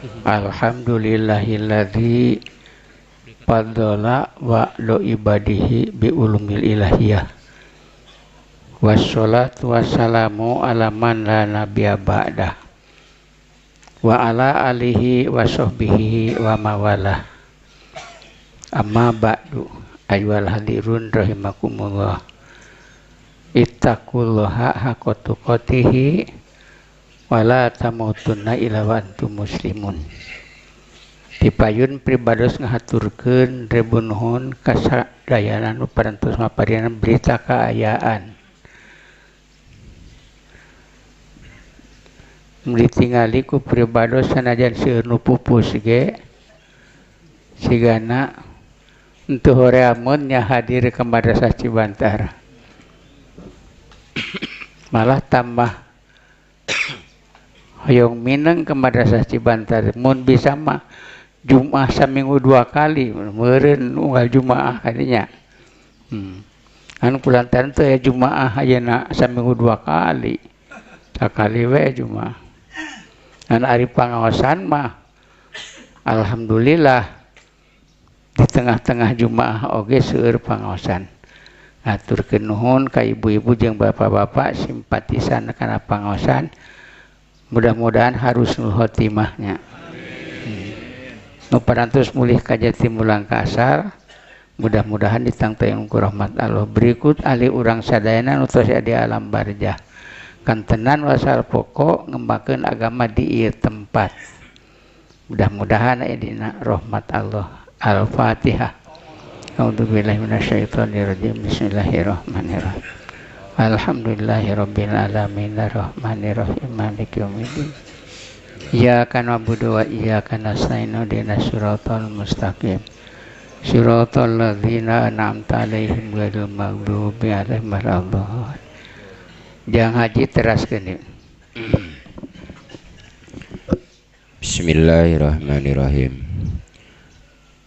Alhamdulillahilladzi fadhala wa lo ibadihi bi ulumil ilahiyah. Wassalatu wassalamu ala man la nabiyya ba'dah wa ala alihi wa sahbihi wa mawalah. Amma ba'du, ayyuhal hadirun rahimakumullah. Ittaqullaha haqqa tuqatih wa la tamutunna illa wa antum muslimun. Dipayun pribados ngahaturkeun rebu nuhun ka sadayana nu parantos maparinan berita kaayaan. Ditingali ku pribados sanajan seueur nu pupus ge sigana henteu horeamun nya hadir ke Madrasah Cibantar. Malah tambah hoyong mineng ke Madrasah Cibantar mun bisa mah Jumat saminggu 2 kali meureun unggal Jumaah kadinya. Anu kulantaran teh ya Jumaah ayeuna saminggu 2 kali. Sakali we Jumaah. Ngan ari pangaosan mah alhamdulillah di tengah-tengah Jumaah oge seueur pangaosan. Aturkeun nuhun ka ibu-ibu jeung bapak-bapak simpatisan kana pangaosan. Mudah-mudahan harus nul khotimahnya. Nu parantos mulih ka jati mulang ka asal, mudah-mudahan ditangtayun ku rahmat Allah. Berikut ahli urang sadayana nu tos di alam barzah. Kantenan wasal pokok ngembangkeun agama di ieu tempat. Mudah-mudahan aya dina rahmat Allah. Al-Fatihah. A'udzubillahi minasyaitonirrajim. Bismillahirrahmanirrahim. Alhamdulillahirabbil alamin arrahmanirrahim maliki yaumiddin. Iyyaka na'budu wa iyyaka nasta'in ihdinas siratal mustaqim. Siratal ladzina an'amta 'alaihim ghairil maghdubi 'alaihim waladdallin. Jang haji teraskeun. Bismillahirrahmanirrahim.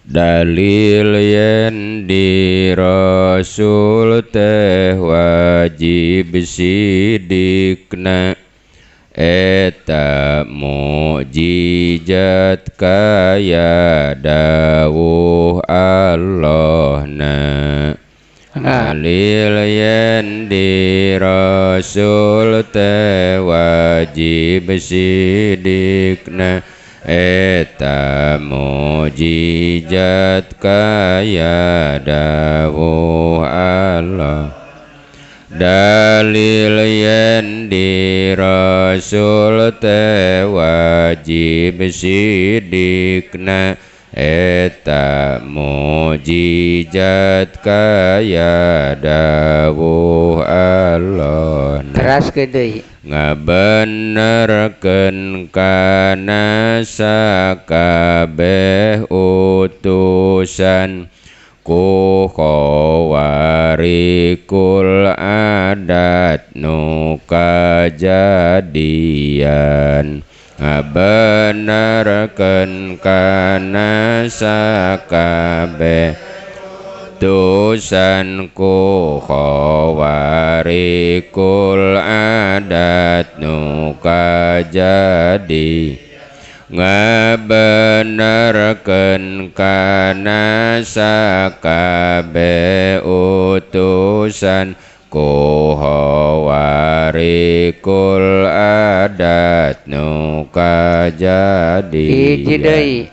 Dalil yen di Rasul teh wajib sidikna eta mukjizat kaya dawuh Allahna. Dalil yen di Rasul teh wajib sidikna eta mukjizat kaya dawuh Allah. Dalil yen di Rasul teh wajib sidikna eta mukjizat kaya dawuh Allah. Teraskeun deui. Ngabenerkeun kana sakabeh utusan ku khawarikul adat nu kajadian. Ngabenerkeun kana sakabeh utusan ku khawarikul adat nu kajadi. Ngabenerkeun kana sakabeh utusan ku khawarikul adat nu kajadi. Hiji deui.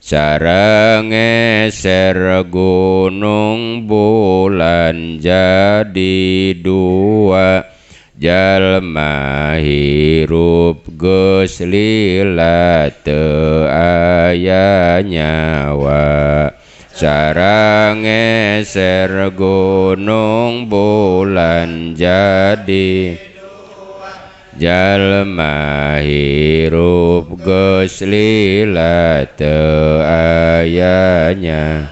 Sareng ngeser gunung bulan jadi 2, jalma hirup geus lila teu aya nyawa. Sareng ngeser gunung bulan jadi jalma hirup geus lila teu aya nyawa.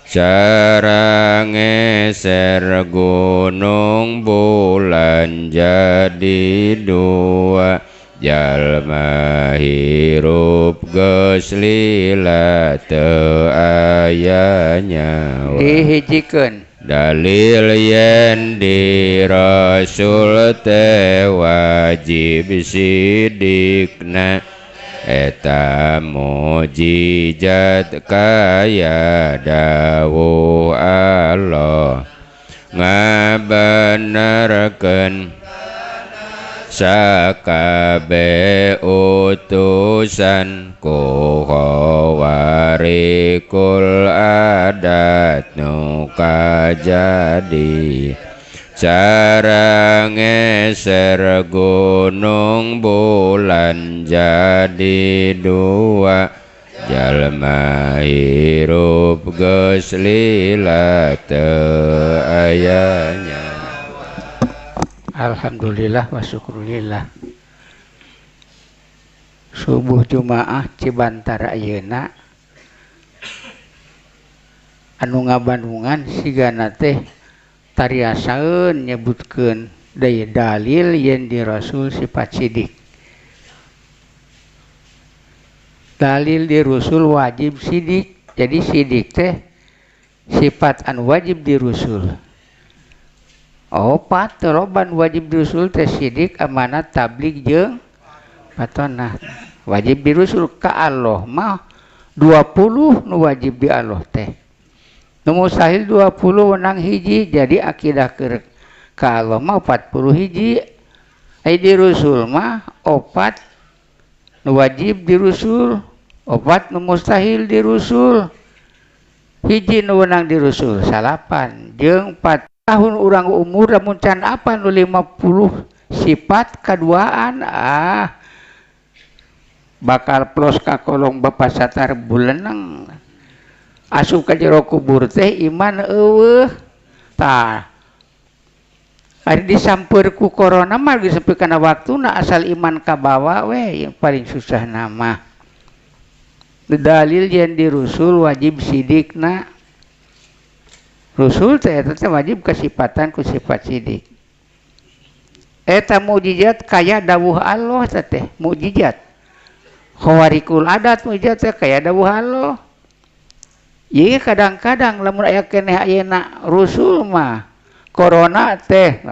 Sareng ngeser gunung bulan jadi 2, jalma hirup geus lila teu aya nyawa. Dihijikeun. Dalil yen di Rasul teh wajib sidikna Eta mujizat kaya dawuh Allah ngabenerkeun sakabeh utusan ku khawarikul adat nu kajadi. Cara ngeser gunung bulan jadi dua, jalma hirup geus lila teu aya nyawa. Alhamdulillah wa syukurillah. Subuh Jumaah Cibantara ayeuna anu ngabandungan sigana teh tariasaeun nyebutkeun deui dalil yen di Rasul sifat sidik. Dalil di Rasul wajib sidik. Jadi sidik teh sifat anu wajib di Rasul. Opat loban wajib di Rasul teh sidik, amanat, tabligh jeung patonah. Wajib di Rasul ka Allah mah 20 nu wajib di Allah teh. Nu mustahil 20 wenang hiji, jadi akidah ka Allah mah 40 hiji. Ai di Rasul mah opat nu wajib di Rasul, opat nu mustahil di Rasul, hiji nu wenang di Rasul salapan jeung 4 tahun urang umur lamun can apa nu 50 sifat kaduaan ah bakal plos ka kolong Bapak Satar buleneng. Asup ka jero kubur teh iman eueuh. Tah ari disamper ku corona mah geus sampai kana waktuna asal iman kabawa we yang paling susah nama. Dalil yen di Rasul wajib sidikna. Rasul teh eta teh wajib kasipatan ku sifat sidik. Eta mukjizat kaya dawuh Allah teh mukjizat. Khawarikul adat mukjizat teh kaya dawuh Allah. Ieu kadang-kadang lamun aya keneh ayeuna Rasul mah corona teh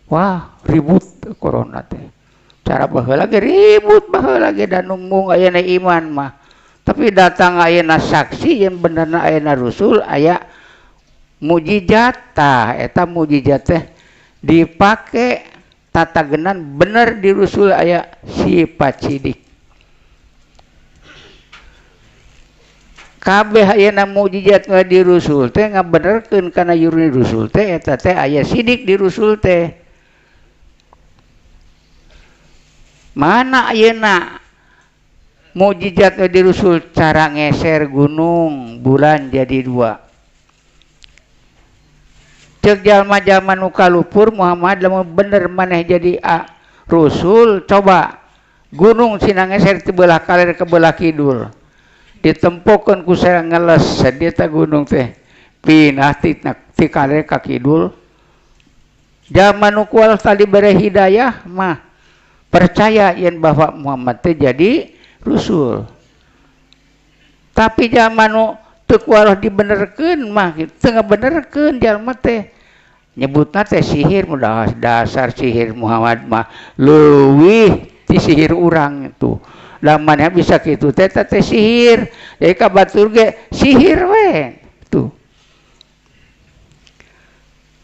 wah ribut corona teh. Cara baheula ge ribut baheula ge da numbung ayeuna iman mah. Tapi datang ayeuna saksi yang benerna ayeuna Rasul aya mukjizat tah eta mukjizat teh dipake tatagenan bener di Rasul aya sifat sidik. Kabeh ayeuna mukjizat di Rasul teh ngabenerkeun kana yurni Rasul teh eta teh aya sidik di Rasul teh. Mana ayeuna mukjizat di Rasul cara ngeser gunung bulan jadi dua. Cek jalma-jalma nu kalupur Muhammad lamun bener maneh jadi Rasul coba gunung sina ngeser ti belah kaler ke belah kidul. Ditempokeun ku saya ngeles di eta gunung teh pinah ti kaler ka kidul. Jalma nu kual tadi bere hidayah mah percaya yen bahwa Muhammad teh jadi Rasul. Tapi jalma nu teu kual dibenerkeun mah teu ngabenerkeun jalma teh nyebutna teh sihir, mudah dasar sihir Muhammad mah leuwih ti sihir urang itu. Lamannya bisa kitu teh teh sihir. Jadi ka batur ge sihir we tuh.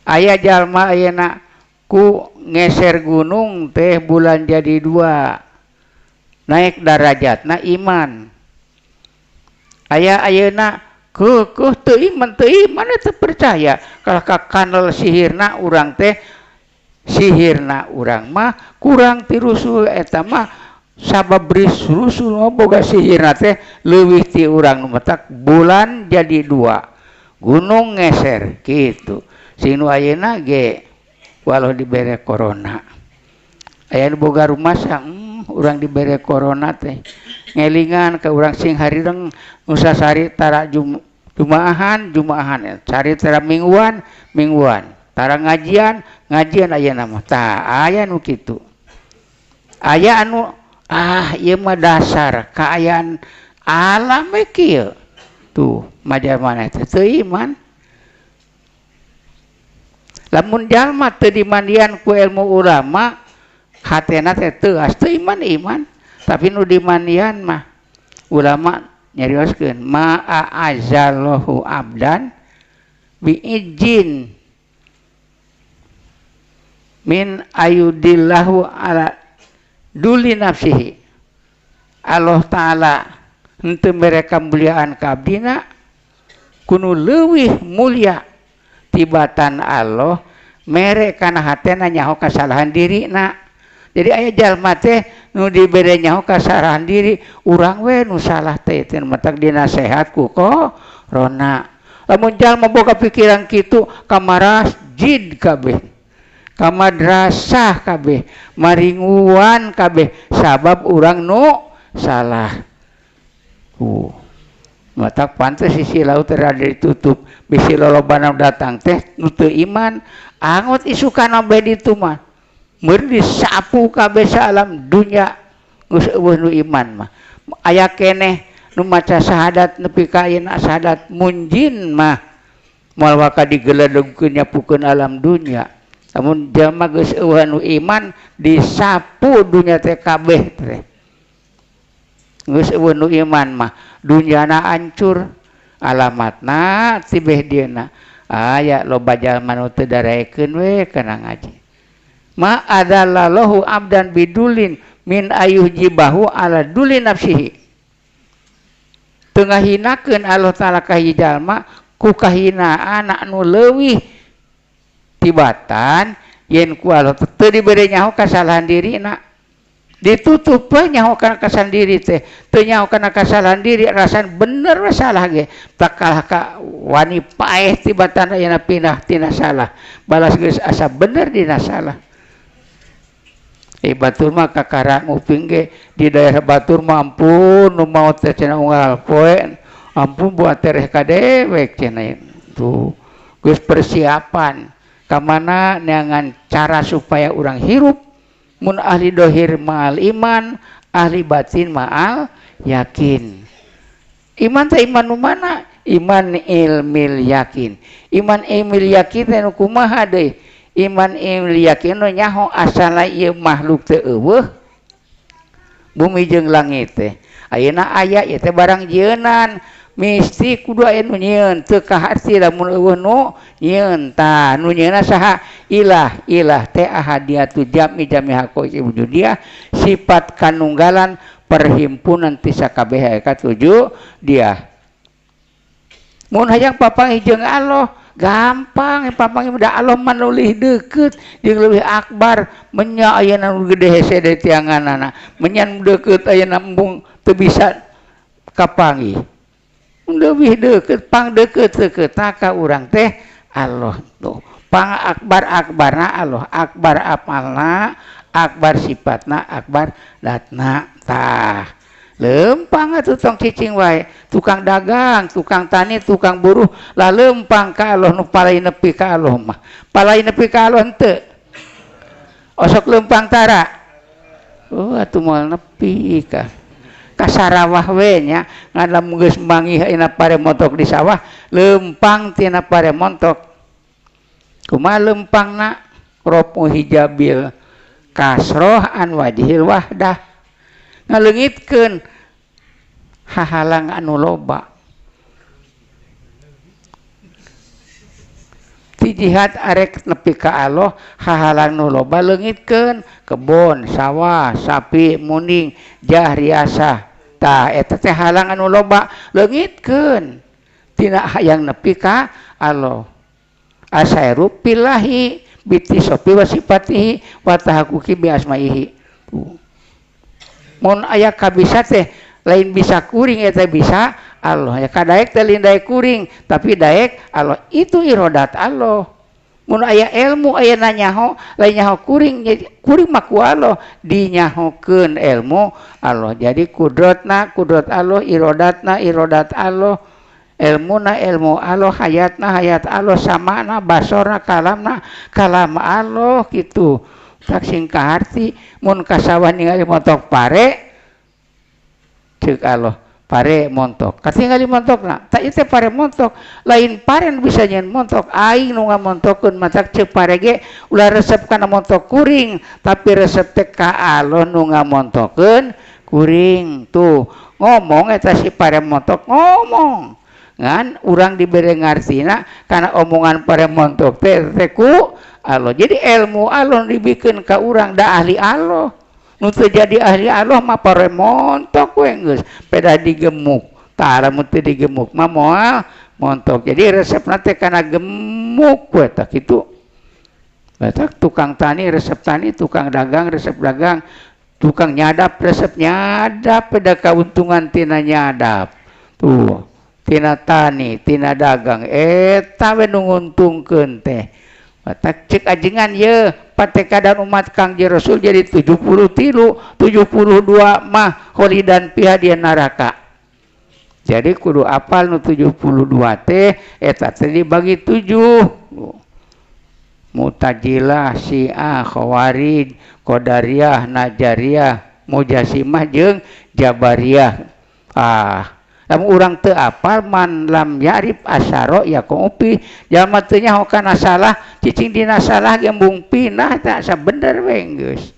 Aya jalma ayeuna ku ngeser gunung teh bulan jadi dua. Naik darajatna iman. Aya ayeuna keukeut teu iman teu percaya kalah ka kanal sihirna urang teh sihirna urang mah kurang ti Rasul eta mah sabab Rasul boga sihirna teh leuwih ti urang nu matak bulan jadi dua gunung ngeser kitu. Sing nu ayeuna ge walau dibere corona aya nu boga rumasa urang dibere corona teh ngelingan ka urang sing harireng nusasari tara jumaahan cari tara mingguan tara ngajian ayeuna mah tah aya nu kitu. Aya anu ah ieu mah dasar kaayaan alam we kieu tuh majalmana teh teu iman. Lamun jalma teu dimandian ku ilmu ulama hatena teh teuas teu iman. Tapi nu dimandian mah ulama nyarioskeun ma a'azzallahu abdan biizin min ayudillahu ala duli nafsihi. Allah Ta'ala henteu mere kamuliaan ka abdina kunu leuwih mulia tibatan Allah mere kana hatena nyaho kasalahan dirina. Jadi aya jalma teh nu dibere nyaho kasalahan diri, urang we nu salah teh teh matak dinasehat ku corona. Lamun jalma boga pikiran kitu ka masjid kabeh, ka madrasah kabeh, maringuan kabeh sabab urang nu salah. Matak pantes sisi laut rada ditutup bisi lolobana datang teh nu teu iman angot isukan bae ditu mah meur disapu kabeh saalam dunya geus eueuh nu iman mah. Aya keneh nu maca syahadat nepi ka ayeuna syahadat munjin mah moal waka digeledegkeun nyapukeun alam dunya. Lamun jalma geus eueuh nu iman disapu dunya teh kabeh teh. Geus eueuh nu iman mah dunyana hancur, alamatna tibeh dieuna aya loba jalma nu teu daraekeun we kana ngaji. Ma adalallahu abdan bidulin min ayuhjibahu ala duli nafsihi. Teu ngahinakeun Allah Ta'ala ka hiji jalma ku kahinaan anu leuwih tibatan yen ku Allah teu dibere nyaho kasalahan dirina. Ditutup we nyaho kana kasalahan diri teh, teu nyaho kana kasalahan diri rasan bener we salah ge tak kalah ka wani paeh tibatan ayeuna pindah tina salah balas geus asa bener dina salah. Batur mah kakara nguping ge di daerah batur mah ampun nu maot teh cenah unggal poe ampun buat tereh ka dewek cenah tuh geus persiapan ka mana neangan cara supaya urang hirup. Mun ahli dohir ma'al iman, ahli batin ma'al yakin. Iman teh iman nu mana? Iman ilmil yakin. Iman ilmil yakin teh nu kumaha deui? Iman ilmil yakin nu nyaho asala ieu makhluk teh eueuh bumi jeung langit teh. Ayeuna aya ieu teh barang jieunan, misti kudu aya nu nyieun, teu kaharti lamun eueuh nu nyieun. Tah nu nyieunna saha? Ilah, ilah teh ahadiyatu jami jami haqaiqi wujudiyah, sifat kanunggalan perhimpunan ti sakabeh aya katujuh dia. Mun hayang papanggih jeung Allah gampang, papanggih da Allah mah leuwih deukeut jeung leuwih akbar, menya ayeuna nu gede hese deui tianganana, menya nu deukeut ayeuna embung teu bisa kapanggih. Leuwih deukeut pang deukeut deukeut ka urang teh Allah tuh. Pang akbar akbarna Allah, akbar amalna, akbar sifatna, akbar datna. Tah lempang atuh tong cicing wae, tukang dagang, tukang tani, tukang buruh lah lempang ka Allah nu palai nepi ka Allah mah. Palai nepi ka Allah henteu. Osok lempang tara. Oh atuh moal nepi ka. Ka sarawah we nya ngan lamun geus manggih ayeuna pare montok di sawah, lempang tina pare montok. Kumaha lempangna? Rofu hijabil kasroh an wajhil wahdah. Ngaleungitkeun hahalang anu loba. Ti jihad arek nepi ka Allah hahalang nu loba leungitkeun kebon, sawah, sapi, muning, jah riasah. Tah eta teh halang anu loba leungitkeun tina hayang nepi ka Allah. Asairu pillahi bitisofi wa sifatihi wa tahaqquqi bi asmaihi. Mun aya kabisa teh lain bisa kuring eta bisa Allah. Ya kadaek teh lain daek kuring tapi daek Allah, itu irodat Allah. Mun aya ilmu aya nyaho lain nyaho kuring, kuring mah ku Allah dinyahokeun ilmu Allah. Jadi kudrotna kudrot Allah, irodatna irodat Allah, ilmuna ilmu Allah, hayatna hayat Allah, samana basorna kalamna kalam Allah gitu. Tak sing kaharti mun ka sawah ningali montok pare ceuk Allah pare montok, katingali montokna tak ieu teh pare montok, lain pare nu bisa nyeun montok, aing nu ngamontokeun matak ceuk pare ge ulah resep kana montok kuring, tapi resep teh ka Allah nu ngamontokeun kuring tuh ngomong eta si pare montok ngomong ngan urang dibere ngartina karena omongan pare montok teh ku Allah. Jadi ilmu Allah dibikeun ka urang da ahli Allah. Nu teu jadi ahli Allah mah pare montok we geus peda digemuk. Tah lamun teu digemuk mah moal montok. Jadi resepna teh kana gemuk we tah kitu. Batak tukang tani resep tani, tukang dagang resep dagang, tukang nyadap resep nyadap, pada kauntungan tina nyadap. Tuh, tina tani, tina dagang eta we nu nguntungkeun teh. Batak cek ajengan ye patekadan umat Kangjeng Rasul jadi 73, 72 mah kholidan piha dia neraka. Jadi kudu apal nu 72 teh eta teh dibagi 7. Mutajilah, Syiah, Khawarij, Qadariyah, Najariyah, Mujasimah jeung Jabariyah. Ah, lamun urang teu apal man lam ya'rif asyara ya kopi, jalma teu nyaho kana salah, cicing dina salah ge embung pinah tah sabener we geus.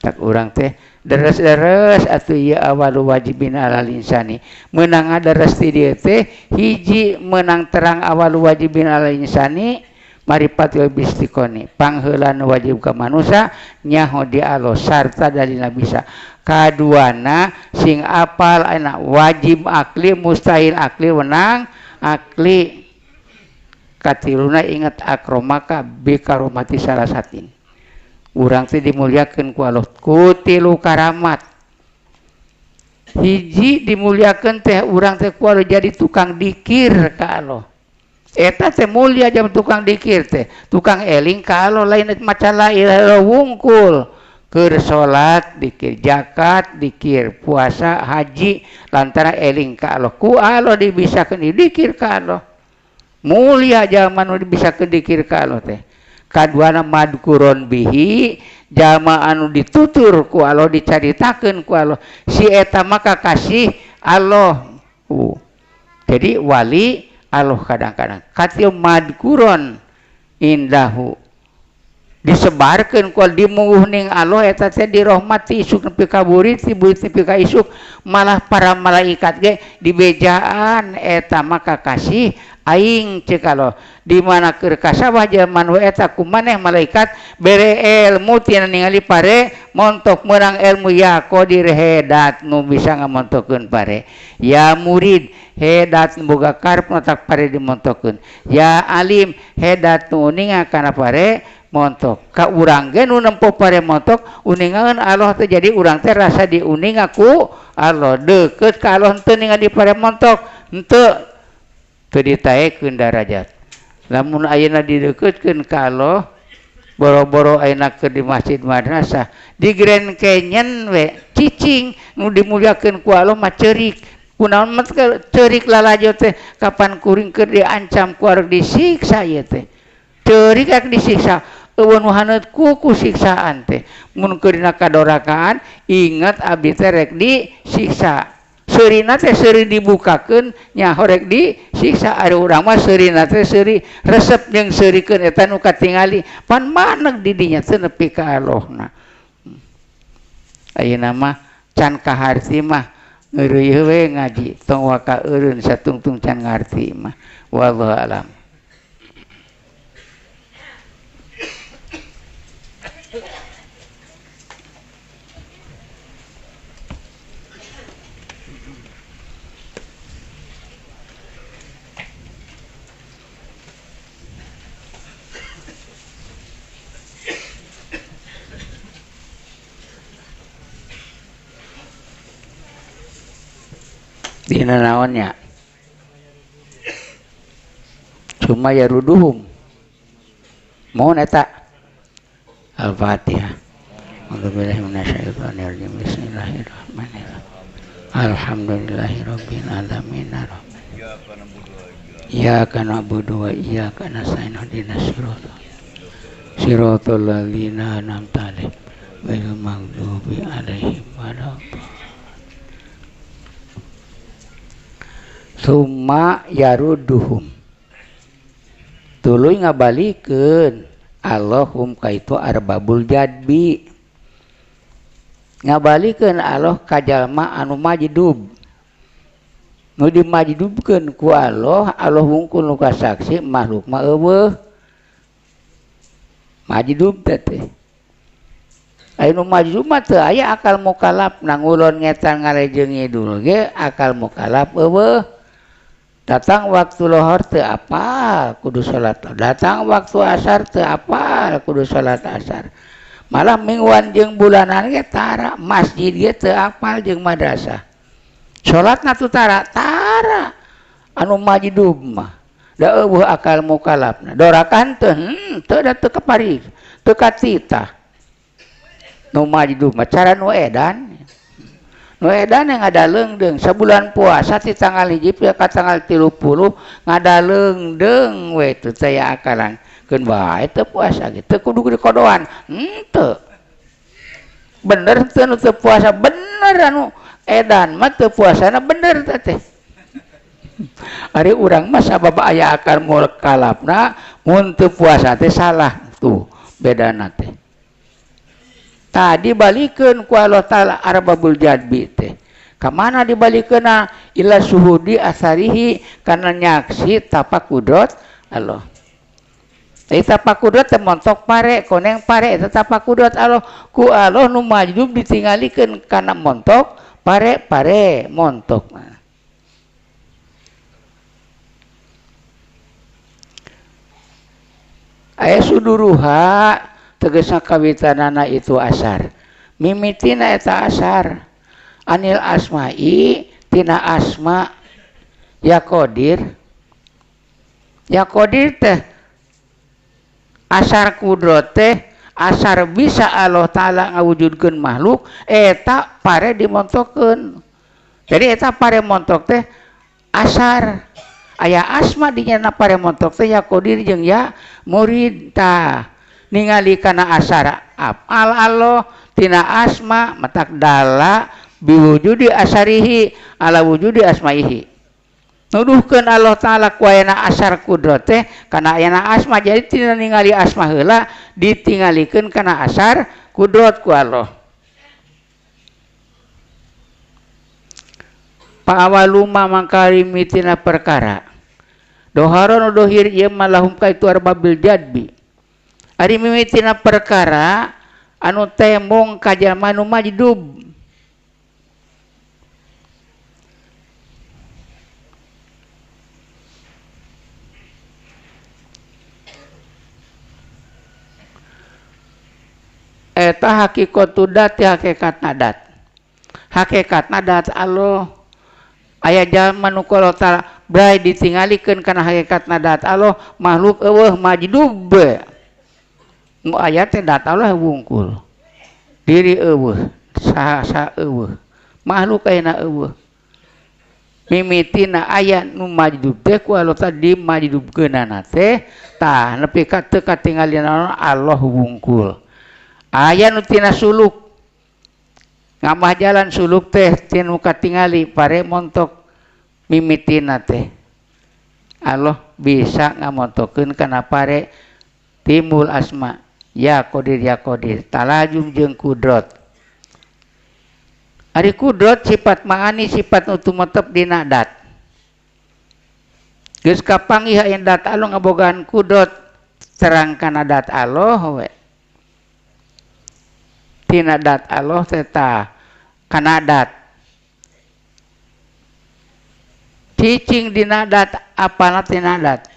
Tak urang teh deres-deres atuh ieu awalu wajibin alal insani. Meunang ngaderes ti dieu teh hiji meunang terang awalu wajibin alal insani maripat bistikoni pangheulan wajib ka manusia nyaho di Allah sarta dalilna bisa. Kaduana sing apal enak wajib akli mustahil akli wenang akli. Katiluna ingat akromaka bi karomati salasatin. Urang teh dimuliakeun ku Allah ku tilu karamat. Hiji dimuliakeun teh urang teh ku Allah jadi tukang dikir ka Allah. Eta teh mulia jam tukang dikir teh, tukang eling ka Allah lain maca la ilaha illallah wungkul. Keur salat dikir, zakat dikir, puasa, haji lantaran eling ka Allah. Ku Allah dibisakeun dikir ka Allah. Mulia jalma nu dibisakeun dikir ka Allah teh. Kaduana madkuron bihi jalma anu ditutur ku Allah dicaritakeun ku Allah. Si eta maka kasih Allah. Jadi wali Allah kadang-kadang katil madkuron indahu disebarkan ku dimunguh ning Allah eta teh dirahmati isuk nepi ka burit ti burit nepi ka isuk malah para malaikat ge dibejaan eta maka kasih aing ceuk Allah di mana keur kasawah jalma nu eta ku maneh malaikat bere ilmu tina ningali pare montok meunang ilmu ya qadir hedat nu bisa ngamontokeun pare ya murid hedat boga karep tak pare dimontokeun ya alim hedat nu uninga kana pare montok ka urang ge nu nempo pare montok uningaeun Allah teh jadi urang teh rasa diuninga ku Allah deukeut ka Allah henteu ningali pare montok henteu teu ditaekeun darajat lamun ayeuna dideukeutkeun ka Allah boro-boro ayeuna keur di masjid madrasah di Grand Canyon we cicing nu dimuliakeun ku Allah mah ceurik kunaon mah ceurik lalajo teh kapan kuring keur diancam ku arek disiksa ieu teh ceurik rek disiksa eueun nu haneut ku siksaan teh mun keur dina kadorakaan ingat abdi teh rek disiksa seurina teh seuri dibukakeun nyaho rek disiksa ari urang mah seurina teh seuri resep jeung seurikeun eta nu katingali pan maneg di dinya teh nepi ka Allahna ayeuna mah can kaharti mah ngeureuyeuh we ngaji tong waka eureun satungtung can ngarti mah wallahu alam. Dina naonnya cuma ya ruduhum mohon eta Al-Fatihah. A'udzubillahi minasyaitonirrajim. Bismillahirrahmanirrahim. Alhamdulillahirabbil alamin. Iyyaka na'budu wa iyyaka nasta'in. Ihdinas siratal ladzina an'amta 'alaihim ghairil maghdubi 'alaihim waladdallin. Summa yaruduhum tuluy ngabalikeun Allahum ka itu arbabul jadbi Ngabalikeun Allah ka jalma anu majdub. Nu dimajdubkeun ku Allah, Allah wungkul nu kasaksi makhluk mah eueuh. Majdub teh. Aya nu majdub mah teu aya akal mukalaf, nangulon ngetan ngalejeung ngidul ge akal mukalaf eueuh. Datang waktu lohor teu apal kudu salat, datang waktu asar teu apal kudu salat asar. Malah mingguan jeung bulanan ge tara, masjid ge teu apal jeung madrasah. Salatna tu tara, tara. Anu majdub mah da eueuh akal mukalafna. Dorakan teu teu da teu kapari, teu katitah. Nu majdub mah cara nu edan. Nu edan yang ngadaleungdeung sabulan puasa ti tanggal 1 ka tanggal 30 ngadaleungdeung we teu taya akalan. Keun bae teu puasa ge teu kudu dikodoan. Henteu. Bener teu nu teu puasa bener anu edan mah teu puasana bener teh. Ari urang mah sabab aya akal mukalafna mun teu puasa teh salah tuh bedana teh. Tadi balikeun ku Allah Ta'ala arbabul jadbi teh. Kamana dibalikeunna ila suhudi asarihi kana nyaksi tapak kudrat Allah. Eta tapak kudrat teh montok pare, koneng pare eta tapak kudrat Allah. Ku Allah nu majdub ditingalikeun kana montok pare pare montok. Aya suduruha tegasna kawitanana itu asar. Mimitina eta asar. Anil asma'i tina asma ya qadir. Ya qadir teh asar kudrat teh asar bisa Allah Ta'ala ngawujudkeun makhluk eta pare dimontokeun. Jadi eta pare montok teh asar. Aya asma dinya pare montok teh ya qadir jeung ya murid tah. Ningali kana asar apal Allah tina asma matak dala biwujudi asarihi ala wujudi asmaihi. Nuduhkeun Allah Ta'ala ku ayana asar kudrat teh kana ayana asma, jadi tina ningali asma heula ditingalikeun kana asar kudrat ku Allah. Pa'awaluma mangkari mitina perkara doharon dohir ieu malahum ka itu arbabil jadbi. Ari mimitina perkara anu tembong ka jalma nu majdub. Eta hakikatu dat hakikatna dat. Hakikatna dat Allah. Aya jalma nu kolota bray ditingalikeun kana hakikatna dat Allah makhluk eueuh majdub. Nu aya teh dat Allah wungkul. Diri eueuh, saha-saha eueuh, makhluk ayeuna eueuh. Mimitina aya nu majdub teh ku Allah tadi majdubkeunana teh tah nepi ka teu katingalina Allah wungkul. Aya nu tina suluk. Ngamah jalan suluk teh tinu katingali pare montok mimitina teh. Allah bisa ngamontokeun kana pare timbul asma. Ya qadir talajum jeung kudrat. Ari kudrat sifat maani sifat nu tumetep dina dat. Geus kapanggih aya dat Allah ngabogaan kudrat terang kana dat Allah we. Tina dat Allah teh tah kana dat. Cicing dina dat apana tina dat.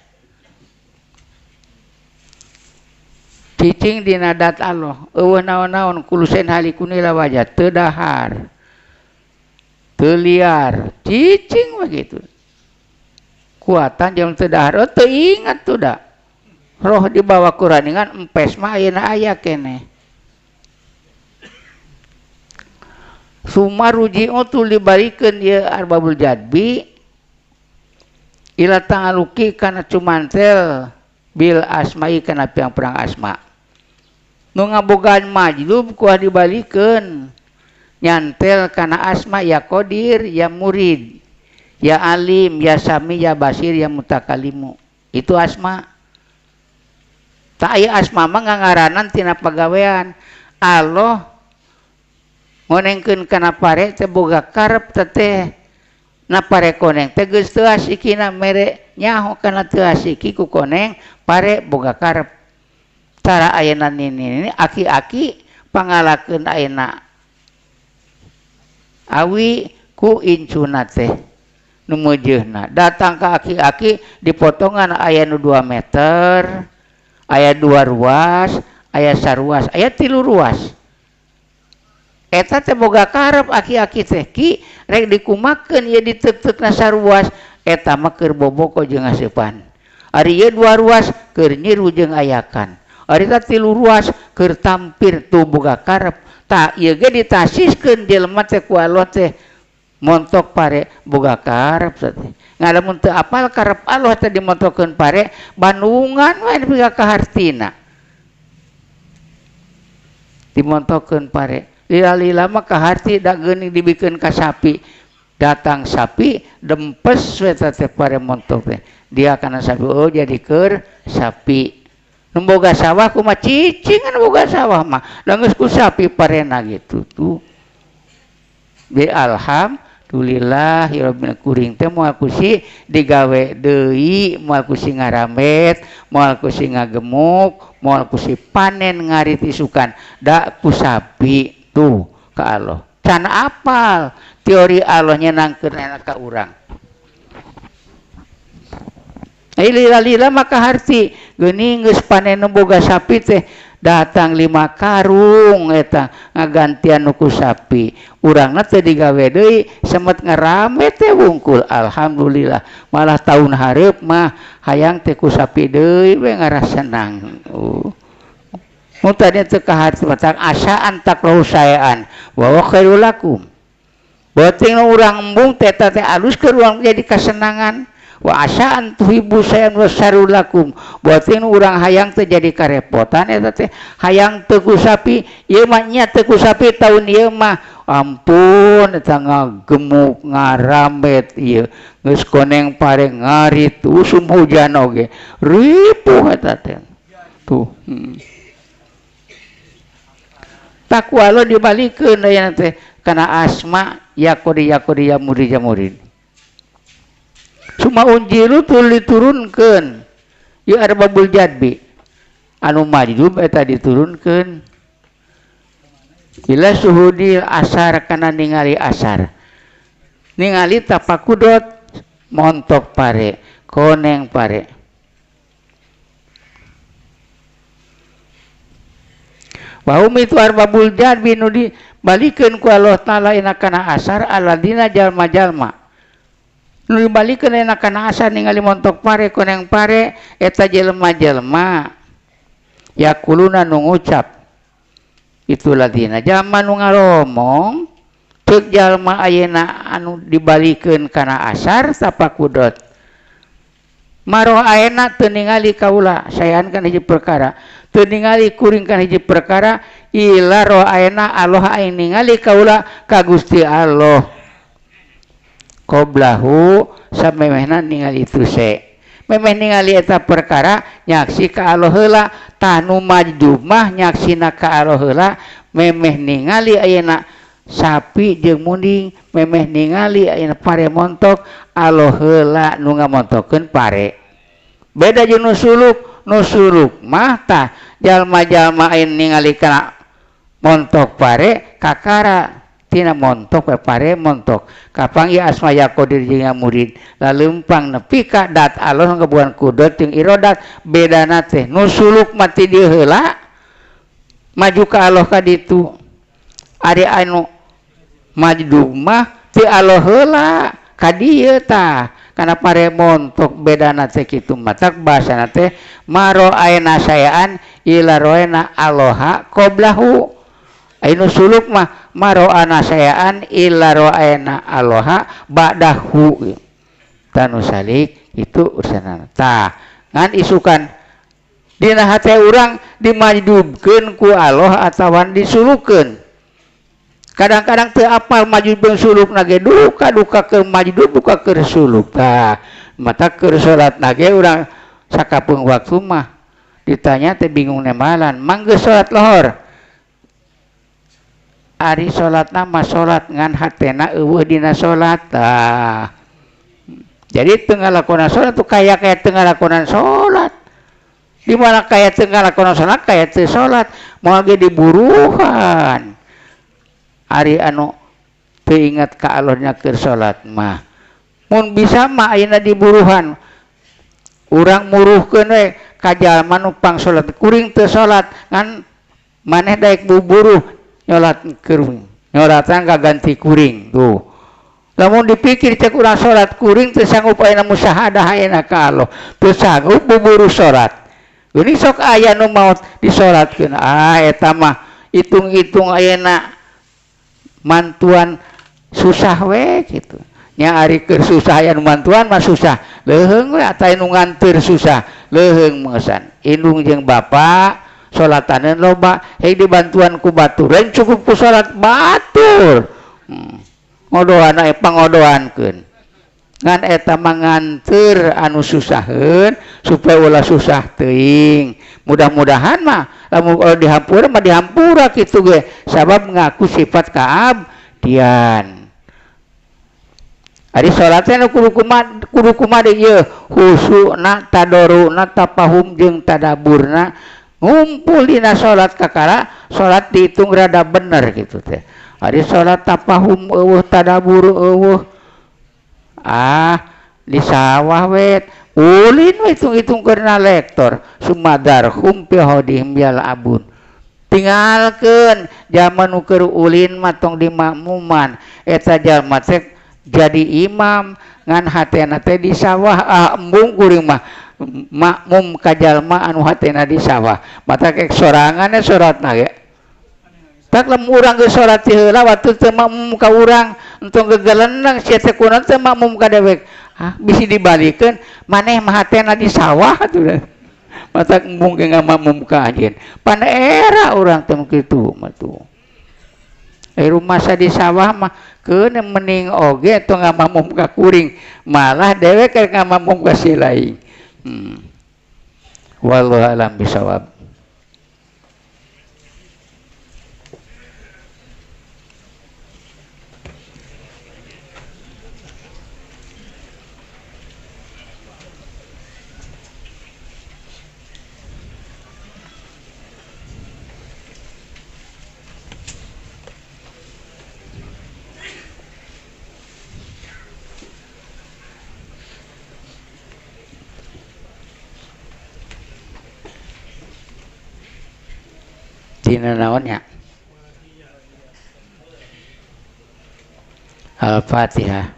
Cicing dina dat Allah eueuh naon-naon kulusen halikunila wajah teu dahar teu liar cicing begitu kuatan jam teu dahar oh, teu ingat tuh da roh dibawa kuraningan empes mah ayeuna aya keneh sumaruji'u tul dibalikeun ieu arbabul jadbi ila ta'aluki kana cumantel bil asma'i kana piang perang asma nu ngabogaan majdub kuah dibalikeun nyantel kana asma ya qadir ya murid ya alim ya sami ya basir ya mutakalimu itu asma. Tak aya asma mah ngangaranan tina pagawean Allah Ngonengkeun kana pare teh boga karep teh na pare koneng teh geus teuas ikina mere nyaho kana teuas iki ku koneng pare boga karep. Tara ayeuna nini aki-aki pangalakeun ayeuna awi ku incuna teh nu meujeuna datang ka aki-aki dipotongan aya nu 2 meter, aya 2 ruas, aya saruas, aya 3 ruas. Eta teh boga karep aki-aki teh ki rek dikumakeun ieu diteuk-teukna saruas eta mah keur boboko jeung aseupan. Ari ieu 2 ruas keur nyiru jeung ayakan. Ari eta 3 ruas keur tampir tuh boga karep. Tah ieu ge ditasiskeun jelema teh ku Allah teh montok pare boga karep teh. Ngalamun teu apal karep Allah teh dimontokeun pare bandungan we nepi ka kahartina. Dimontokeun pare lila-lila mah kaharti da geuning dibikeun ka sapi. Datang sapi dempes we teh pare montok teh. Dia kana sapi oh jadi keur sapi. Nu boga sawah kumaha cicing anu boga sawah mah da geus ku sapi parena gitu tuh. Bi alhamdulillah ya rabbil kuring teh moal kusi digawe deui, moal kusi ngaramet, moal kusi ngagemuk, moal kusi panen ngarit isukan da ku sapi tuh ka Allah. Can apal teori Allah nyenangkeun enak ka urang. Ai lila-lila maka harti geuning geus panen nu boga sapi teh datang 5 karung eta ngagantian nu ku sapi. Urangna teh digawe deui semet ngarame teh wungkul. Alhamdulillah malah tahun hareup mah hayang teh ku sapi deui we ngarasenang. Mun tadi teu kaharti matak asaan taklahu saean wa khairul lakum. Beuting urang embung teh eta teh alus keur urang jadi kasenangan. Wa asaan tuhibbu sayan wa syarrul lakum. Beuting urang hayang teh jadi karepotan eta teh hayang teu ku sapi ieu mah nya teu ku sapi taun ieu mah ampun eta ngagemuk ngaramet ieu geus koneng pare ngarit usum hujan oge ripuh eta teh tuh. Takwa lo dibalikeun aya teh kana asma yakodi yakodi yamuri jamurin. Suma unjilu tul diturunkeun ieu arbabul jadbi anu majdub eta diturunkeun bila suhudil asar kana ningali asar ningali tapakudot montok pare koneng pare. Wa hum itu arbabul jadbi nu dibalikeun ku Allah Taala ina kana asar aladina jalma-jalma nu dibalikeun ina kana asar ningali montok pare koneng pare eta jelema-jelema yakuluna nu ngucap itu ladina jalma nu ngaromong ceuk jalma ayeuna anu dibalikeun kana asar tapakudot maroh ayeuna teu ningali kaula saean kana hiji perkara teu ningali kuring kana hiji perkara ila roh ayeuna Allah aing ningali kaula ka Gusti Allah qoblahu samemehna ningali itu se memeh ningali eta perkara nyaksi ka Allah heula tanu majdub mah nyaksina ka Allah heula memeh ningali ayeuna sapi jeung munding memeh ningali ayeuna pare montok Allah heula nu ngamontokeun pare. Beda jeung nu suluk, nu suluk mah tah jalma-jalma ayeuna ningali kana montok pare kakara tina montok we pare montok kapang ieu asma yakodir jeung murid laleumpang nepi ka dat Allah ngabuan kudot jeung irodat bedana teh nu suluk mah ti dieu heula maju ka Allah ka ditu ari anu majdub mah ti Allah heula ka dieu tah kana pare montok bedana teh kitu matak bahasana teh maro aena saean ila roena aloha qoblahu. Anu suluk mah maro'ana saean illa ro'ana aloha ba'dahu. Tanu salik itu urusanana. Tah ngan isukan dina hate urang dimajdubkeun ku Allah atawa disulukeun. Kadang-kadang teu apal majdub sulukna ge duka duka keur majdub duka keur suluk. Tah mata keur salatna ge urang sakapeung waktu mah ditanya teh bingung nembalan mangga salat lohor. Ari salatna mah salat ngan hatena eueuh dina salat. Tah. Jadi teu ngalakonan salat tuh kaya kaya teu ngalakonan salat. Di mana kaya teu ngalakonan salat kaya teu salat, moal ge diburuhan. Ari anu teu ingat ka Allahna keur salat mah. Mun bisa mah ayeuna diburuhan. Urang muruhkeun we ka jalma nu pang salat, kuring teu salat ngan maneh daek buburuh nyolat keur nyolatan kaganti kuring tuh. Lamun dipikir cek urang salat kuring teu sanggup ayeuna musyahadah ayeuna ka Allah, teu sanggup buburuh salat. Geuning sok aya nu maot disolatkeun. Ah eta mah hitung-hitung ayeuna mantuan susah we kitu. Nya ari keur susah aya nu mantuan mah susah. Leuheung we atawa nu nganteur susah, leuheung mengesan. Indung jeung bapa salataneun loba, hei dibantuan ku batur, lain cukup ku salat batur. Ngodoan aya pangodoankeun. Ngan eta mah nganteur anu susaheun supaya ulah susah teuing. Mudah-mudahan mah lamun dihampura mah dihampura kitu ge, sabab ngaku sifat kaabdian. Ari salatna nu kudu kumaha ieu khusuna tadoruna tapahum jeung tadaburna ngumpul dina salat kakara salat dihitung rada bener gitu teh. Ari salat tapahum eueuh tadabur eueuh ah di sawah we ulin we hitung-hitung keur lektor sumadarhum fi hodihim yal abun. Tinggalkeun zaman nu keur ulin mah tong dimakmuman eta jalma teh jadi imam ngan hatena teh di sawah. Ah embung kuring mah makmum ka jalma anu hatena di sawah mata kek sorangan salatna ge tak lamun urang geus salat ti heula waktu teu makmum ka urang entong gegeleneng sia teh kunaon teu makmum ka dewek. Ah bisi dibalikeun maneh mah hatena di sawah atuh mata embung ge ngamakmum ka anjeun pan era urang teh kitu mah tuh. Rumah di sawah mah keun mending oge tong ngamakmum ka kuring malah dewek rek ngamakmum ka si lain. Wallahu alam bisawab. Dina naonnya? Al-Fatihah.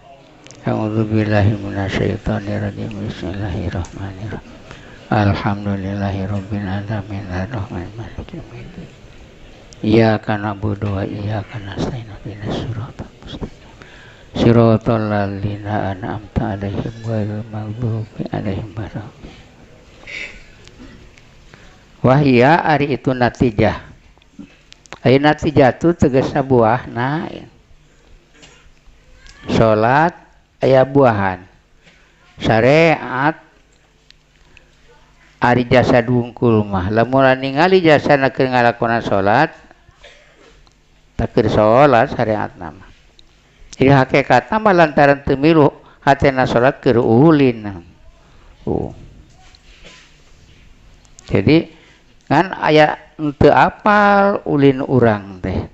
A'udzubillahi minasyaitonirrajim. Bismillahirrahmanirrahim. Alhamdulillahirabbil alamin arrahmanir maliki yaumiddin. Iyyaka na'budu wa iyyaka nasta'in ihdinas siratal mustaqim. Siratal ladzina an'amta 'alaihim ghairil maghdubi 'alaihim waladdallin. Wahia ari itu natijah. Ari natijah tu tegasna buahna. Salat aya buahan. Syariat ari jasa dungkul mah. Lamun ningali jasana keur ngalakonan salat, tak keur salat syariatna mah. Jadi hakikatna mah lantaran teu milu hatena salat keur ulin. Jadi ngan aya teu apal ulin urang teh.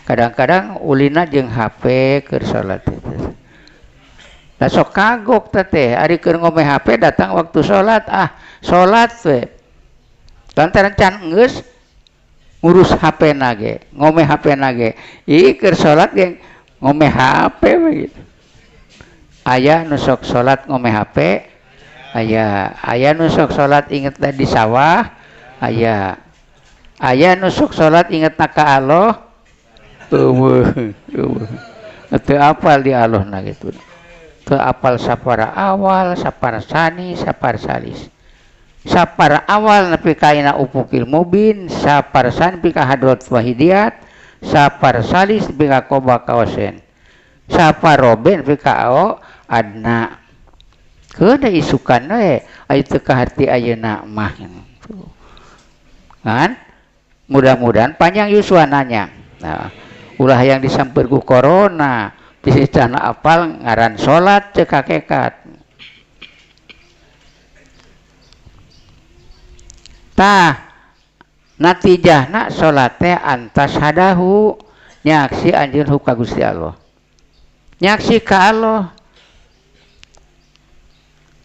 Kadang-kadang ulina jeung HP keur salat teh. Lah sok kagok teh ari keur ngome HP datang waktu salat, ah salat we. Lantaran can geus ngurus HP na ge, ngome HP na ge. Ih keur salat ge ngome HP we gitu. Aya nu sok salat ngome HP, aya. Aya nu sok salat inget di sawah, aya. Aya nu sok salat inget ka Allah, eueuh, eueuh. Teu apal di Allahna gitu. Teu apal sapara awal, sapara sani, sapara salis. Sapara awal nepi ka ayeuna upukil mubin, sapara sani nepi ka hadrat wahidiyat, sapara salis nepi ka qoba kawasen. Sapara robe nepi ka ao adna. Keuna isukan we aya teu kaharti ayeuna mah. Kan? Mudah-mudahan panjang yuswananya. Nah, Ulah yang disamper ku corona bisi can apal ngaran salat cek hakikat. Tah natijahna salat teh antas hadahu nyaksi anjeun ka Gusti Allah. Nyaksi ka Allah.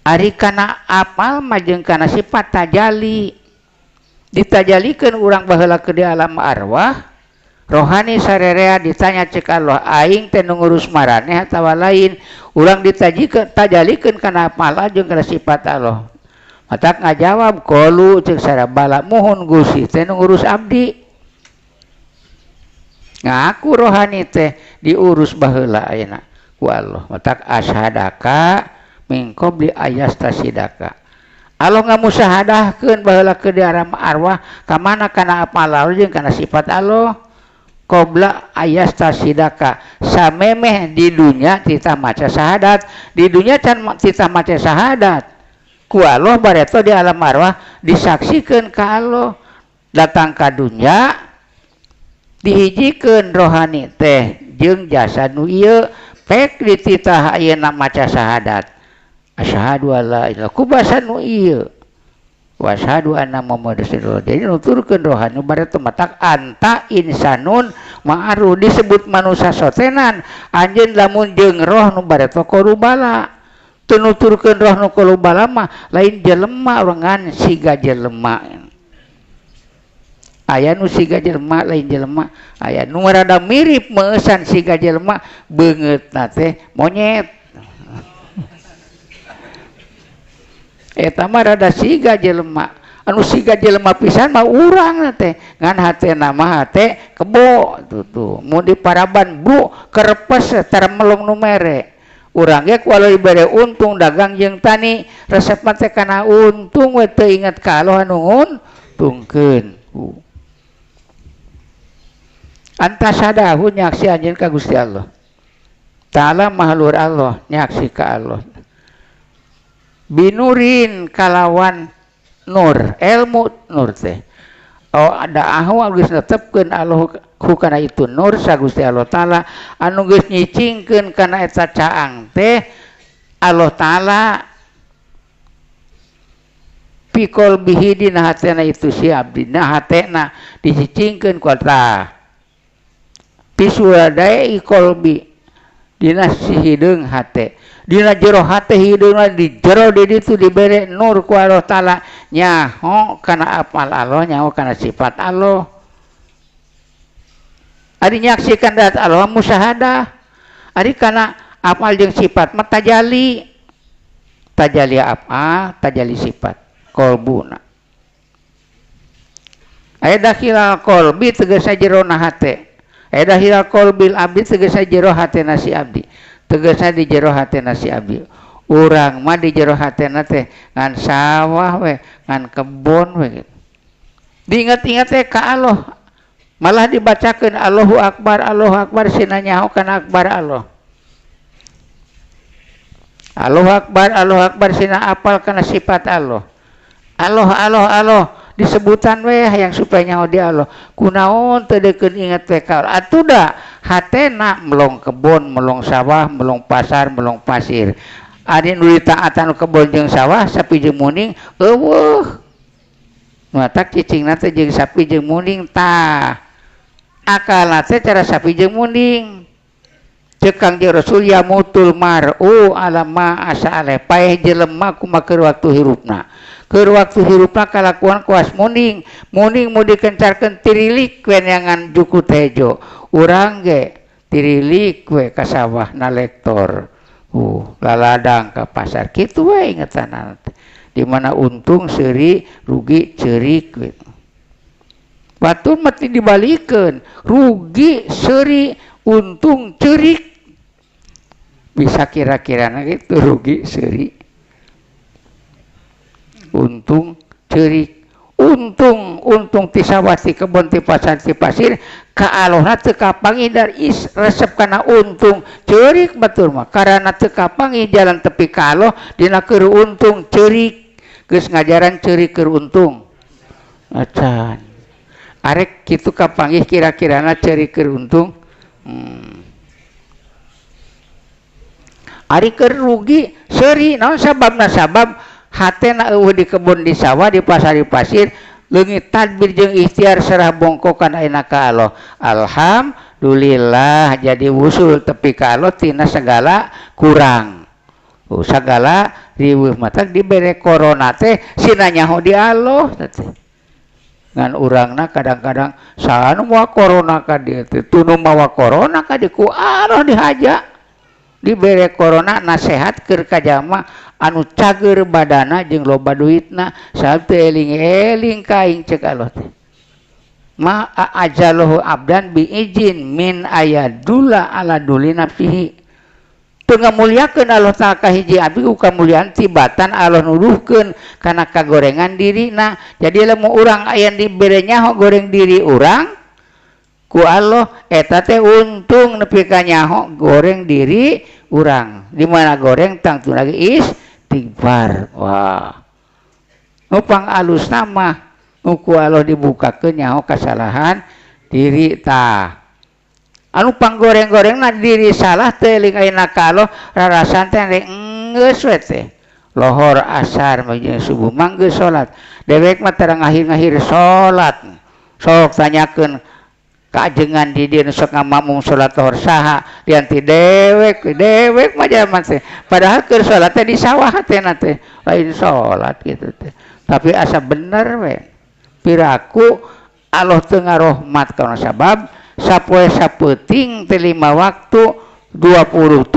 Ari kana apal mah jeung kana sifat tajali. Ditajalikeun urang baheula ke di alam arwah, rohani sarerea ditanya cek Allah, aing teh nu ngurus maraneh atawa lain. Urang ditajikeun tajalikeun kana apal jeung kana sifat Allah. Matak ngajawab qalu cek sarabala muhun Gusti teh nu ngurus abdi. Ngaku rohani teh diurus baheula ayeuna ku Allah. Matak asyhadaka min qabli ayastasidaka. Allah ngamusahadahkeun baheula ke di alam arwah ka mana kana apal jeung kana sifat Allah. Qabla ayastasidaka samemeh di dunya titah maca syahadat, di dunya can titah maca syahadat. Ku Allah bareto di alam arwah disaksikeun ka Allah. Datang ka dunya dihijikeun rohani teh jeung jasa nu ieu pek dititah ayeuna maca syahadat. Asyhadu alla ilaha ku basa nu ieu wa asyhadu anna Muhammadar Rasulullah. Jadi nuturkeun rohani bareto matak anta insanun ma'aru disebut manusia sotenan anjeun lamun jeung roh nu bareto korubala. Teu nuturkeun roh nu korubala mah lain jelema ngan siga jelema. Aya nu siga jelema lain jelema, aya nu rada mirip meusan siga jelema beungeutna teh monyet. Eta mah rada siga jelema, anu siga jelema pisan mah urang teh ngan hatena mah hate kebo tuh mun diparaban bu kerepes tara melong nu mere. Urang ge ku alo dibere untung dagang jeung tani resep mah teh kana untung we teu inget ka Allah anu nguntungkeun. Antasadahu nyaksi anjeun ka Gusti Allah Ta'ala mahlur Allah nyaksi ka Allah. Binurin kalawan nur ilmu nur teh. Oh ada ahu geus netepkeun Allah kana itu nur sa Gusti Allah Ta'ala anu geus nyicingkeun kana eta caang teh Allah Ta'ala pikol bihi dina hatena itu si abdi na hatena dicicingkeun ku Allah pisuradai qalbi dina si hideung hate dina jero hate hideungna di jero di ditu dibere nur ku Allah Ta'ala nyaho kana apal Allah nyaho kana sifat Allah. Ari nyaksikan dat Allah musyahadah. Ari kana apal jeung sifat mah tajali. Tajali apal, tajali sifat qalbuna. Aya dakhilal qalbi tegasna jerona hate. Aya dakhilal qalbil abdi tegasna jero hatena si abdi. Tegasna di jero hatena si abdi. Urang mah di jero hatena teh ngan sawah we, ngan kebon we gitu. Diingat-ingat teh ka Allah. Malah dibacakeun Allahu Akbar, Allahu Akbar sina nyaho kana akbar Allah. Allahu Akbar, Allahu Akbar sina apal kana sifat Allah. Allah, Allah, Allah disebutan we hayang supaya nyaho di Allah. Kunaon teu deukeun inget we ka Allah. Atuh da hatena melong kebon, melong sawah, melong pasar, melong pasir. Ari nu ditaatan kebon jeung sawah, sapi jeung muning eueuh. Matak cicingna teh jeung sapi jeung muning tah. Akalna teh cara sapi jeung muning. Ceuk Kangjeng Rasul ya mutul mar'u ala ma asale paeh jelema kumaha keur waktu hirupna. Keur waktu hirupna kalakuan kuas muning, muning mu dikencarkeun tirilik we neangan jukut hejo. Urang ge tirilik we ka sawah na lektor. Laladang ka pasar kitu we ingetanana teh. Di mana untung seuri, rugi ceurik gitu. Batur mati dibalikeun, rugi seuri, untung ceurik. Bisa kira-kirana gitu rugi seuri. Untung ceurik. Untung untung ti sawah ti kebon ti pasar ti pasir ka Allahna teu kapanggih dar is resep kana untung ceurik batur mah karana teu kapanggih jalan tepi ka Allah dina keur untung ceurik geus ngajaran ceurik keur untung acan arek kitu kapanggih kira-kirana ceurik keur untung Ari keur rugi seuri naon sababna sabab hatena eueuh di kebun di sawah di pasar di pasir leungit tadbir jeung ikhtiar serah bongkokan ayeuna ka Allah. Alhamdulillah jadi wusul tepi ka Allah tina segala kurang. Segala riweuh mata dibere corona teh sina nyaho di Allah teh. Ngan urangna kadang-kadang saha nu mawa corona ka dieu teh tunu mawa corona ka dieu ku Allah dihaja. Dibere corona nasehat keur ka jalma anu cager badana jeung loba duitna sabab teu eling-eling ka aing ceuk Allah teh. Ma ajalahu abdan bi izin min ayadula ala duli nafsihi. Teu ngamuliakeun Allah taala ka hiji abdi ku kamuliaan tibatan Allah nuduhkeun kana kagorengan dirina. Jadi lamun urang aya dibere nyaho goreng diri urang ku Allah eta teh untung nepi ka nyaho goreng diri urang. Di mana goreng tangtu lagi istighfar. Wah. Nu pangalusna mah nu ku Allah dibukakeun nyaho kasalahan diri tah. Anu panggoreng-gorengna diri salah teh eling ayeuna ka Allah rarasan teh geus we teh. Lohor asar jeung subuh mah geus salat. Dewek mah tara ngahir-ngahir salat. Sok tanyakeun kajengan di dieu nu sok ngamamung salat lohor saha dianti dewek dewek mah jaman teh. Padahal keur salat teh di sawah teh na teh lain salat kitu teh. Tapi asa bener we. Piraku Allah teu ngarohmat kana sabab sapoe sapeuting teh 5 waktu 27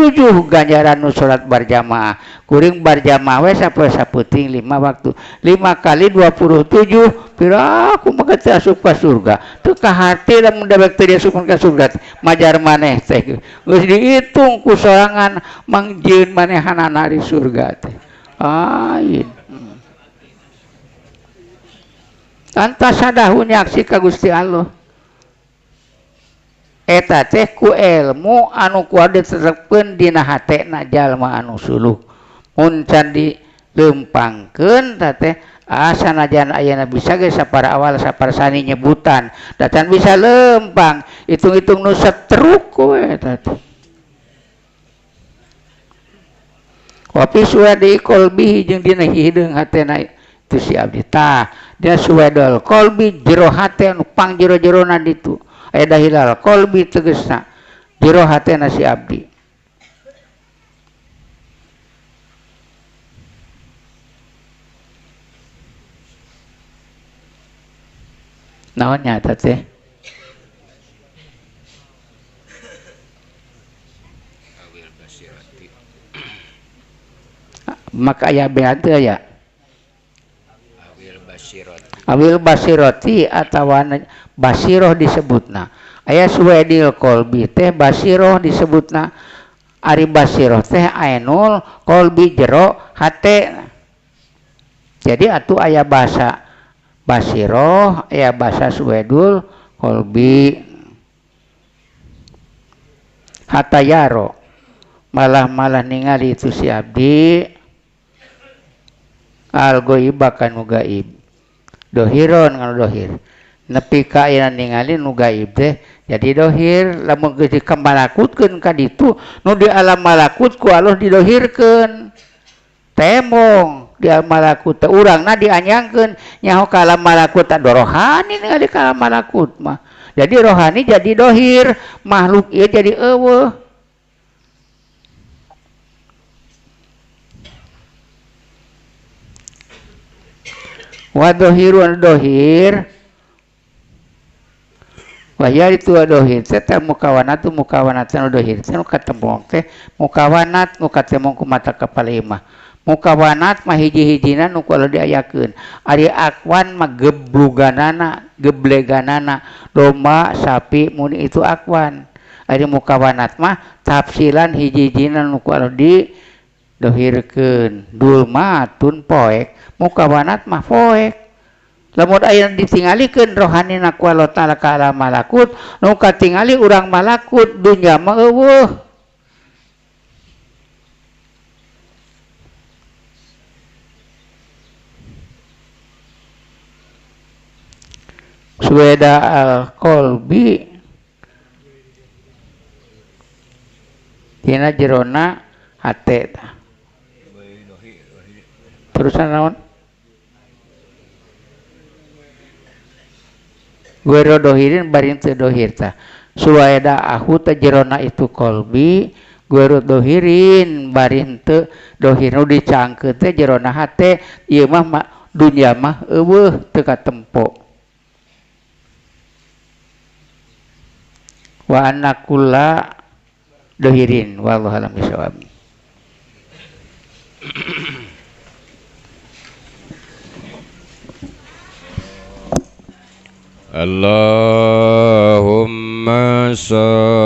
ganjaran nu salat barjamaah. Kuring barjamaah we sapoe sapeuting 5 waktu. 5 kali 27 piraku mah teu asup ka surga. Teu kahati lamun dewek teu diasupkeun ka surga majar maneh teh. Geus diitung ku sorangan mangjieun manehanana di surga teh. Ain. Antas sadahu nyaksi ka Gusti Allah. Eta teh ku ilmu anu kuat ditetepkeun dina hatena jalma anu suluh. Mun can dilempangkeun ta teh sanajan ayeuna bisa ge sapara awal sapara sani nyebutan da can bisa lempang hitung-hitung nu setruk we eta teh. Wa fi suwadi qalbihi jeung dina hideung hatena itu si abdi tah dia suwadul qalbi jero hate anu pang jero-jerona ditu. Aya dahilal qalbi tegesna jero hatena si abdi. Naon nya eta teh? Maka aya bea teu aya? Awil basiroti atawa basiroh disebutna. Aya suwedil qalbi teh basiroh disebutna. Ari basiroh teh ainul qalbi jero hate. Jadi atuh aya bahasa basiroh, aya bahasa suwedul qalbi. Hatayaro malah-malah ningali itu si abdi al ghaiba kanu gaib. Dohiron nganu dohir. Nepi ka ayeuna ningali nu gaib teh jadi dohir lamun geus dikemalakutkeun ka ditu nu di alam malakut ku Allah didohirkeun. Temong di alam malakut teh urangna dianyangkeun nyaho ka alam malakut teh rohani ningali ka alam malakut mah. Jadi rohani jadi dohir, makhluk ieu jadi eueuh. Wa dohirun dohir wahya itu dohir teh mukawanatu mukawanatan dohir teh nu katembong teh mukawanat nu katembong ku mata kepala imah mukawanat mah hiji-hijina nu ku Allah diayakeun ari akwan mah gebluganana gebleganana domba sapi muni itu akwan ari mukawanat mah tafsilan hiji-hijina nu ku Allah di dohirkeun dulmatun poek mukawanat mah poek lamun aya ditingalikeun rohanina ku Allah taala ka alam malakut nu katingali urang malakut dunya mah eueuh. Suweda al qalbi Tina jerona hate tah. Terusan naon? Ghairu dohirin bari teu dohir tah. Suwaeda ahu teh jerona itu kolbi ghairu dohirin bari henteu dohir nu dicangkeut teh jerona hate ieu mah dunya mah eueuh teu katempo. Wa anna kulla dohirin wallahu a'lam bishawab. Allahumma sholli